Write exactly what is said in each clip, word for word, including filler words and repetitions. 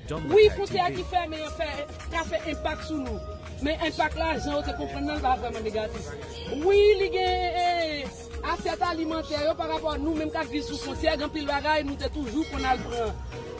Wi, fwontyè a ki fèmen an fè, ka fè enpak sou nou. Men enpak la, jan yo te konprann nan, li pa vrèman negatif. Wi, li gen, eh, asyèt alimantè yo pa rapò nou menm k ap viv sou fwontyè, gen anpil bagay nou te toujou konn al pran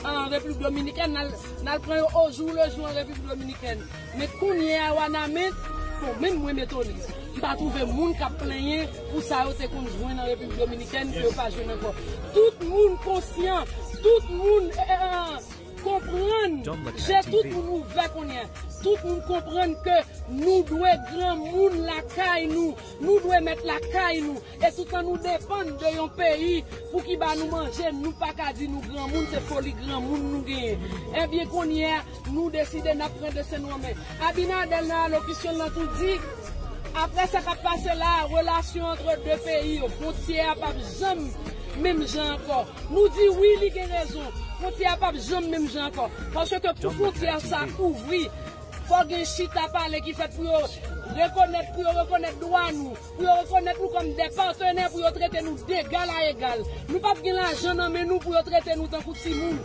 an Repiblik Dominikèn, n al, n al pran yo o jou le jou an Repiblik Dominikèn. Men kounye a, Wanament, bon, menm mwen m etone. M pa twouve moun k ap plenyen pou sa yo te konn jwenn an Repiblik Dominikèn ke yo pa jwenn ankò. Tout moun konsyan, tout moun, eh, eh, konprann, je tout moun ouvè kounye a. Tout moun konprann ke nou dwe granmoun lakay nou, nou dwe mèt lakay nou. E toutan nou depann de yon peyi pou ki ba nou manje, nou pa ka di nou granmoun, se foli granmoun nou genyen. Ebyen, kounye a, nou deside n ap pran desten nou an men. Abinader nan alokisyon l lan tou di, apre sa k ap pase la, relasyon ant de peyi yo, fwontyè a p ap janm menm jan ankò. Nou di wi, li gen rezon. Fwontyè a p ap janm menm jan ankò. Paske pou fwontyè sa ouvri, fò gen chita pale ki fèt pou yo rekonèt, pou yo rekonèt dwa nou, pou yo rekonèt nou kòm de patenè, pou yo trete nou degal a egal. Nou p ap gen lajan nan men nou pou yo trete nou tankou timoun.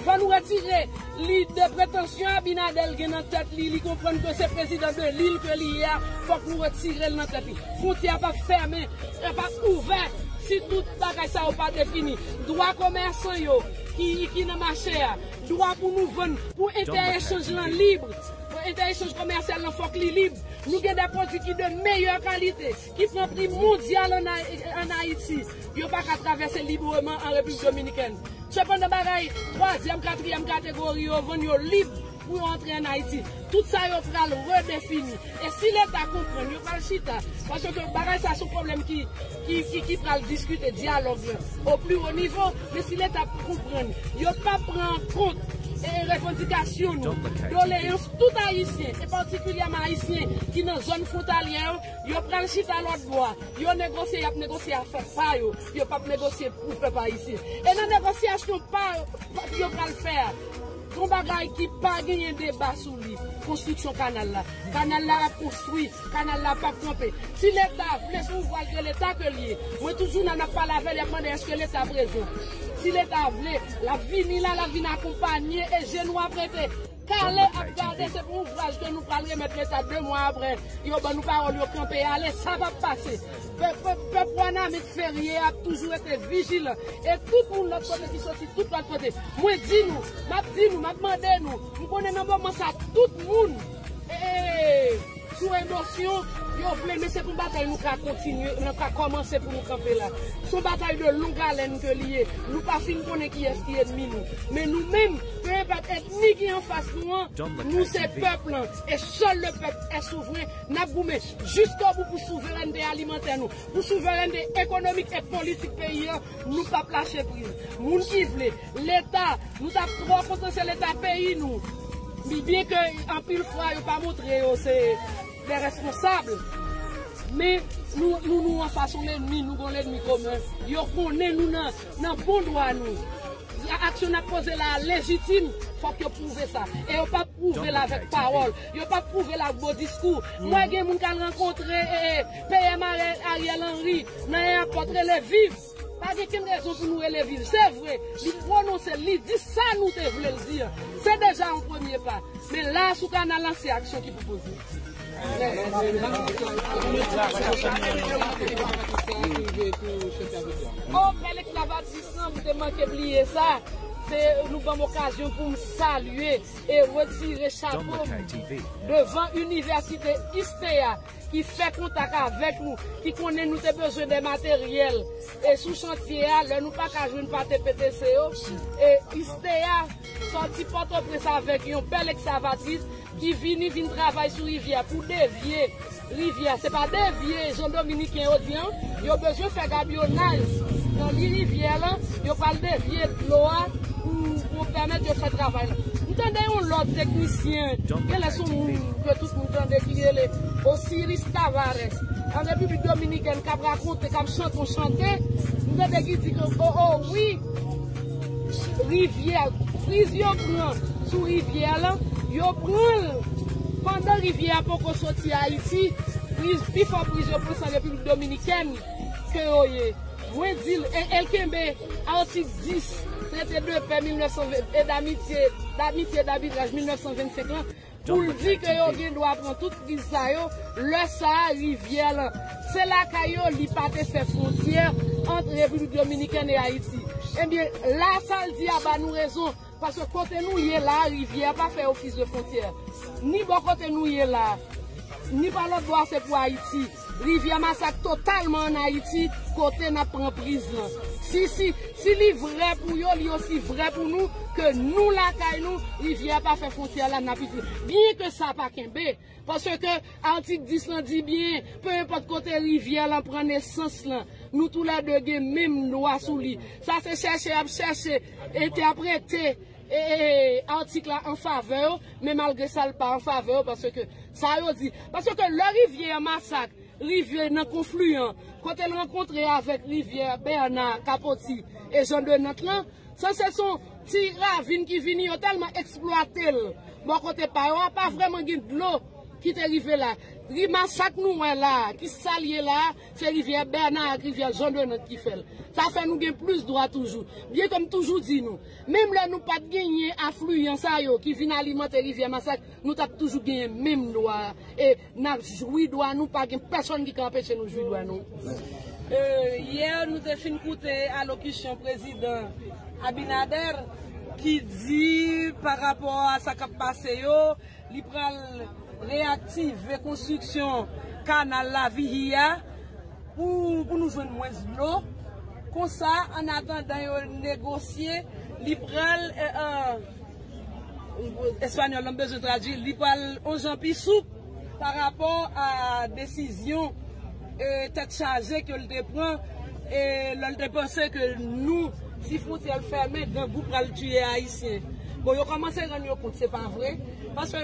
Fò nou retire lide pretansyon Abinader gen nan tèt li, li konprann ke se prezidan de lil ke li ye a, fòk nou retire l nan tèt li. Fwontyè a p ap fèmen, l p ap ouvè si tout bagay sa yo pa defini. Dwa komèsan yo ki, ki nan mache a, dwa pou nou vann, pou entèechanj lan lib, pou entèechanj komèsyal lan fòk li lib. Nou gen de pwodui ki de meyè kalite, ki pran pri mondyal ann Ay-, ann Ayiti. Yo pa ka travèse libreman an Repiblik Dominikèn. Sepandan, bagay twazyèm, katriyèm kategori yo vann yo lib pou yo antre ann Ayiti. Tout sa yo pral redefini. E si Leta konprann, yo pral chita. Paske bagay sa se yon pwoblèm ki, ki, ki, ki pral diskite, dyalòg lan o pli wo nivo. Men si Leta konprann, yo pa pran an kont, e, revandikasyon nou, doleyans tout Ayisyen, e patikilyèman Ayisyen ki nan zòn fwontalyè yo, yo pral chita lòtbò a. Yo negosye, y ap negosye afè pa yo. Yo p ap negosye pou pèp ayisyen. E nan negosyasyon pa, pa yo pral fè a, gon bagay ki pa genyen deba sou li, konstriksyon kanal la. Kanal la ap konstwi, kanal la p ap kanpe. Si Leta vle, se yon vwal de Leta ke l ye. Mwen toujou la, n ap pale avè l, y ap mande èske Leta prezan. Si Leta vle, l ap vini la, l ap vin akonpanye e je nou ap rete kale ap gade, se pou ouvraj ke nou pral remèt Leta de mwa apre. Yo ban nou pawòl, yo kanpe ale, sa p ap pase. Pèp, pèp, pèp Wanament ferye ap toujou rete vijilan. E tout moun lòt kote ki soti tout lòt kote. Mwen di nou, m ap di nou, m ap mande nou, m konnen nan moman sa, tout moun, e, sou emosyon, yo vle, men se pou batay nou ka kontinye, nou ka kòmanse pou nou kanpe la. Se yon batay de long haleine ke li ye. Nou pa fin konnen kiyès ki ènmi nou. Men nou menm, pe enpòt ènmi ki anfas nou an, nou se pèp lan. Et seul le peuple est souverain. N ap goumen jiskobou pou souverènte alimantè nou, pou souverènte ekonomik e politik peyi an. Nou p ap lache priz. Moun ki vle, Leta, nou t ap twò kontan se Leta peyi nou. Byen ke anpil fwa yo pa montre yo se de responsab. Men nou, nou, nou anfas yon lènmi, nou gon lènmi komen. Yo konnen nou nan, nan bon dwa nou. A-, aksyon n ap poze la a lejitim, fòk yo pwouve sa. E yo p ap pwouve l avèk pawòl. Yo p ap pwouve l ak bo diskou. M wè gen moun k al rankontre, e, e, P M Ariel, Ariel Henry nan eyapòt, rele viv. Pa gen kenn rezon pou nou rele viv. Se vre, li pwononse, li di sa nou te vle l di an. Se deja yon premye pa. Men la, sou kanal lan, se aksyon ki pou poze. O, bèl eksklavatris lan, m te manke bliye sa. Se, nou ban m okazyon pou m salye e retire chapo m devan Inivèsite ISTEA ki fè kontak avèk nou, ki konnen nou te bezwen de materyèl. E sou chantye a, lè nou pa ka jwenn pa T P T C yo, e ISTEA sòti Pòtoprens avèk yon bèl ekskavatris ki vini, vin travay sou rivyè pou devye rivyè. Se pa devye jan dominiken yo di an, yo bezwen fè gabyonaj nan li rivyè lan, yo pral devye dlo a pou, pou pèmèt yo fè travay la. M tande yon lòt teknisyen, genlè se yon moun ke tout moun tande ki rele Osiris Tavares, an Repiblik Dominikèn, k ap rakonte, k ap chante yon chante, m tande ki di ke, o, o, wi, rivyè, priz yo pran sou rivyè lan, yo pran l pandan rivyè a poko soti Ayiti, priz, pifò priz yo pran se an Repiblik Dominikèn ke yo ye. Mwen di l, e, e l kenbe Atik dis, Trete de pè mil nèf san ven e d'amitié, d'amitié d'arbitraj mil nèf san vennsenk lan, pou l di ke yo gen dwa pran tout kriz sa yo, lè sa a, rivyè lan, se lakay yo, li pa te fè fwontyè ant Repiblik Dominikèn e Ayiti. Ebyen, la, sa l di a ba nou rezon, paske kote nou ye la, rivyè a pa fè ofis de fwontyè. Ni bò kote nou ye la, ni pa lòt bò a, se pou Ayiti. Rivyè Masak totalman ann Ayiti, kote n ap pran priz lan. Si, si, si li vrè pou yo, li osi vrè pou nou, ke nou lakay nou, rivyè a pa fè fwontyè la, n ap itilize. Byen ke sa pa kenbe, paske atik dis lan di byen, pe enpòt kote rivyè lan pran nesans lan, nou toulède gen menm dwa sou li. Sa se chèche y ap chèche entèprete e, e, atik la an favè yo, men malgre sa, l pa an favè yo, paske sa yo di, paske lè rivyè Masak rive nan konfliyan, kote l rankontre avèk rivyè Bèna, Kapoti e Jan de Nant lan, sanse se yon ti ravin ki vini, yo tèlman eksplwate l. Bò kote pa yo a, pa vrèman gen dlo ki te rive la. Ri Masak nou wè la, ki sa l ye la, se rivyè Bèna ak rivyè Jan de Nant ki fè l. Sa fè nou gen plis dwa toujou. Byen ke m toujou di nou, menm lè nou pa t genyen afliyan sa yo ki vin alimante rivyè Masak, nou t ap toujou genyen menm dwa a. E n ap jwi dwa nou, pa gen pèsonn ki ka anpeche nou jwi dwa nou. E, yè, nou te fin koute alokisyon prezidan Abinader ki di pa rapò a sa k ap pase yo, li pral reyaktive konstriksyon kanal Lavihi a pou, pou nou jwenn mwens dlo. Konsa, an atandan yo negosye, li pral, e, e, espanyòl lan bezwen tradui, li pral on jan pi soup pa rapò a desizyon, e, tèt chaje ke l te pran, e, lè l te panse ke nou, si fwontyè l fèmen, grangou pral tiye Ayisyen. Bon, yo kòmanse rann yo kont, se pa vre. Paske,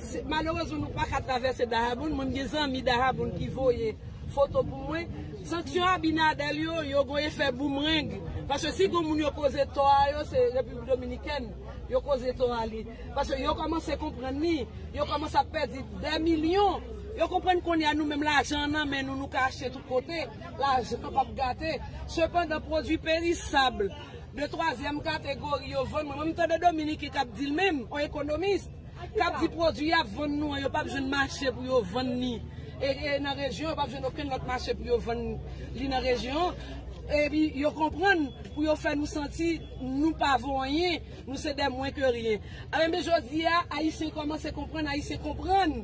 se, malerezman, nou pa ka travèse Dahabon. Mwen, m gen zanmi Dahabon ki voye foto pou mwen. Sanksyon Abinader yo, yo gen efè boomerang. Paske si gen moun yo koze tò a yo, se Repiblik Dominikèn yo koze tò a li. Paske yo kòmanse konprann li, yo kòmanse ap pèdi dè milyon. Yo konprann kounye a nou menm lajan an nan men nou, nou ka achte tout kote, lajan an p ap gate. Sepandan, pwodui perisab de twazyèm kategori yo vann. Mwen, mwen, m tande Dominique k ap di l menm, yon ekonomis, k ap di pwodui y ap vann nou an, yo p ap jwenn mache pou yo vann li. E, e nan rejyon, yo p ap jwenn okenn lòt mache pou yo vann li nan rejyon. Epi yo konprann pou yo fè nou santi nou pa vo anyen, nou se dè mwen ke ryen. A, men jodi a, Ayisyen kòmanse konprann, Ayisyen konprann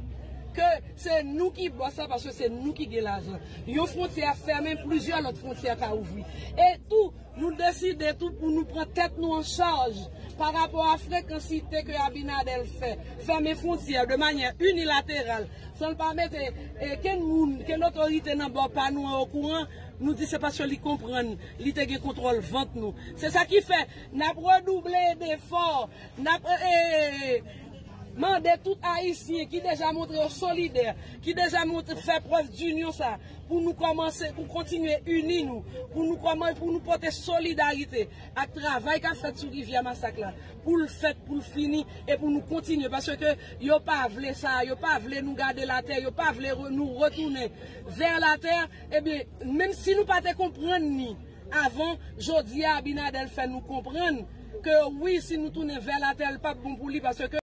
ke se nou ki bòs la, paske se nou ki gen lajan. Yon fwontyè ap fèmen, plizyè lòt fwontyè ka ouvri. E tou, nou deside tou pou nou pran tèt nou an chaj pa rapò a frekansite ke Abinader fè, fèmen fwontyè de manyè inilateral, san l pa mete, e, kenn moun, kenn otorite nan bò pa nou an okouran, nou di se paske li konprann, li te gen kontwòl vant nou. Se sa ki fè n ap redouble defò, n ap, e, e, e, mande tout Ayisyen ki deja montre yo solidè, ki deja montre, fè prèv dinyon sa, pou nou kòmanse, pou kontinye ini nou, pou nou kòman-, pou nou pote solidarite ak travay k ap fèt sou rivyè Masak la, pou l fèt, pou l fini, e pou nou kontinye, paske yo pa vle sa, yo pa vle nou gade latè, yo pa vle re-, nou retounen vè latè. Ebyen, menm si nou pa te konprann ni avan, jodi a Abinader fè nou konprann ke wi, si nou tounen vè latè, l p ap bon pou li, paske